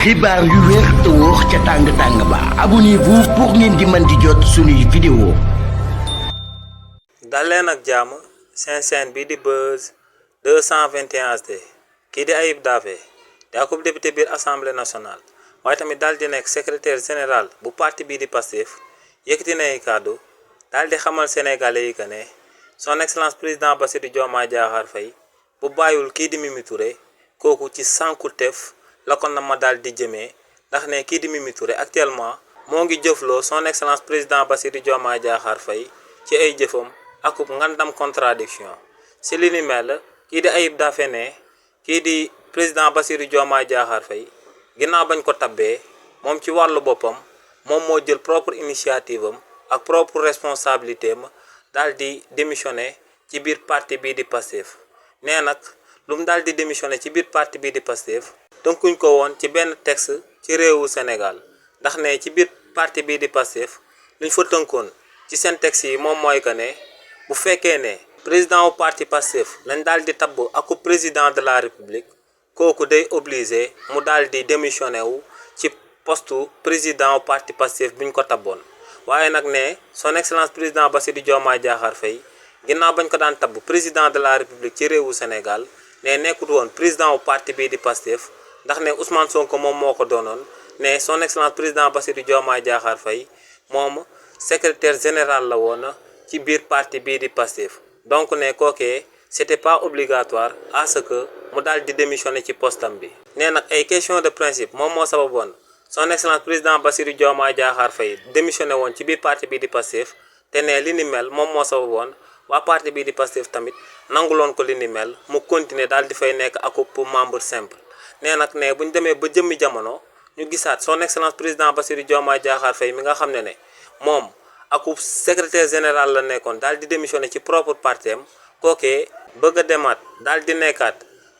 xibaar yu wér te wóor ca tàng ba abonnez-vous pour ngeen di mën di jot suñuy vidéo. dal leen ak jàmm seen chaîne bi di Buzz 221 HD kii di Ayib Daffé di akub député biir assemblée nationale waaye tamit daal di nekk secrétaire général bu parti bii di Pastef yëkkati na ay kàddu daal di xamal sénégalais yi que ne son excellence président Bassirou Diomaye Diakhar Faye bu bàyyiwul kii di Mimi Touré kooku ci sànkuteef la ko na ma daal di jëmee ndax ne kii di Mimi Touré actuellement moo ngi jëfloo son excellence président Bassirou Diomaye Diakhar Faye ci ay jëfam akub ngandam contradiction si li ni mel kii di Ayib Daffé ne kii di président Bassirou Diomaye Diakhar Faye ginnaaw bañ ko tabbee moom ci wàllu boppam moom moo jël propre initiative am ak propre responsabilité am daal di démissionné ci biir parti bii di Pastef nee nag lu mu daal di démissionné ci biir parti bii di Pastef tënkuñ ko woon ci benn texte ci réewu Sénégal ndax ne ci biir parti bii di Pastef luñ fa tënkoon ci seen texte yi moom mooy que ne bu fekkee ne président wu parti Pastef lañ daal di tabb aku président de la république kooku day obligé mu daal di démissionné wu ci postu président wu parti Pastef bi ñu ko tabboon waaye nag ne son excellence président Bassirou Diomaye Diakhar Faye ginnaaw bañ ko daan tabb président de la république ci réewu Sénégal ne nekkut woon président wu parti bii di Pastef ndax ne Ousmane Sonko moom moo ko doonoon ne son excellence président Bassirou Diomaye Diakhar Faye moom secrétaire général la woon ci biir parti bii di Pastef donc ne kookee c'était pas obligatoire à ce que mu daal di démissionner ci postam bi. nee nag ay question de principe moom moo sababoon son excellence président Bassirou Diomaye Diakhar Faye démissionné woon ci biir parti bii di Pastef te ne li ni mel moom moo sababoon waa parti bii di Pastef tamit nanguloon ko li ni mel mu continuer daal di fay nekk akub membre simple. nee nag ne bu ñu demee ba jëmmi jamono ñu gisaat son excellence président Bassirou Diomaye Diakhar Faye mi nga xam ne moom akub secrétaire général la nekkoon daal di démissionné ci propre parti am kookee bëgg a demaat daal di nekkaat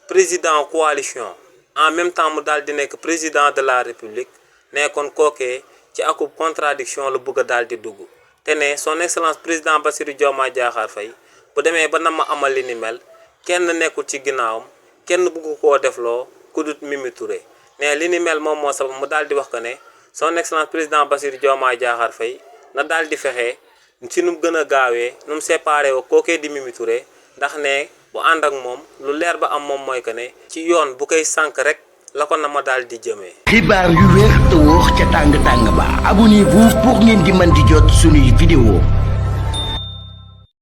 président coalition en même temps mu daal di nekk président de la république nekkoon kookee ci akub contradiction la bëgg a daal di dugg te ne son excellence président Bassirou Diomaye Diakhar Faye bu demee ba na ma amal li ni mel kenn nekkul ci ginnaawam kenn bëgg koo defloo ku dut Mimi Touré ne li ni mel moom moo sabab mu daal di wax que ne son excellence président Bassirou Diomaye Diakhar Faye na daal di fexe ci nu mu gën a gaawee nu mu séparé woo kookee di Mimi Touré ndax ne bu ànd ak moom lu leer ba am moom mooy que ne ci yoon bu koy sànk rek la ko na ma daal di jëmee. xibaar yu wér te wóor ca tàng ba abonnez-vous pour ngeen di mën di jot suñuy vidéo.